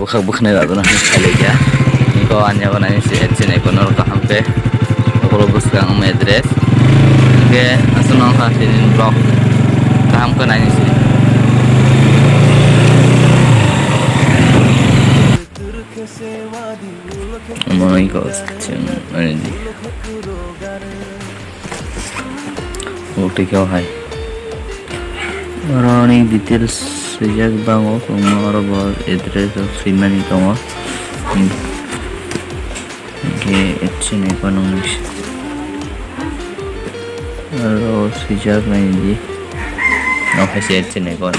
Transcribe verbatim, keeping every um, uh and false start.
Khak bwkhanai rajana hwnwi khailai kha. Niko ani abo nai se action icon oro kaham khe. Okhoro bwskang omo address. Hwnkhe aswk nang kha tini vlog kaham khe naini se. Omo nai ko chwng naini di. Omo twi khe o hai. Oro ni details swijak bango, kwbangma oro bo address rok swimani tongo. Hmm. Hwnkhe action icon wngwi se. Oro swijak naidi. Nok hai se action icon.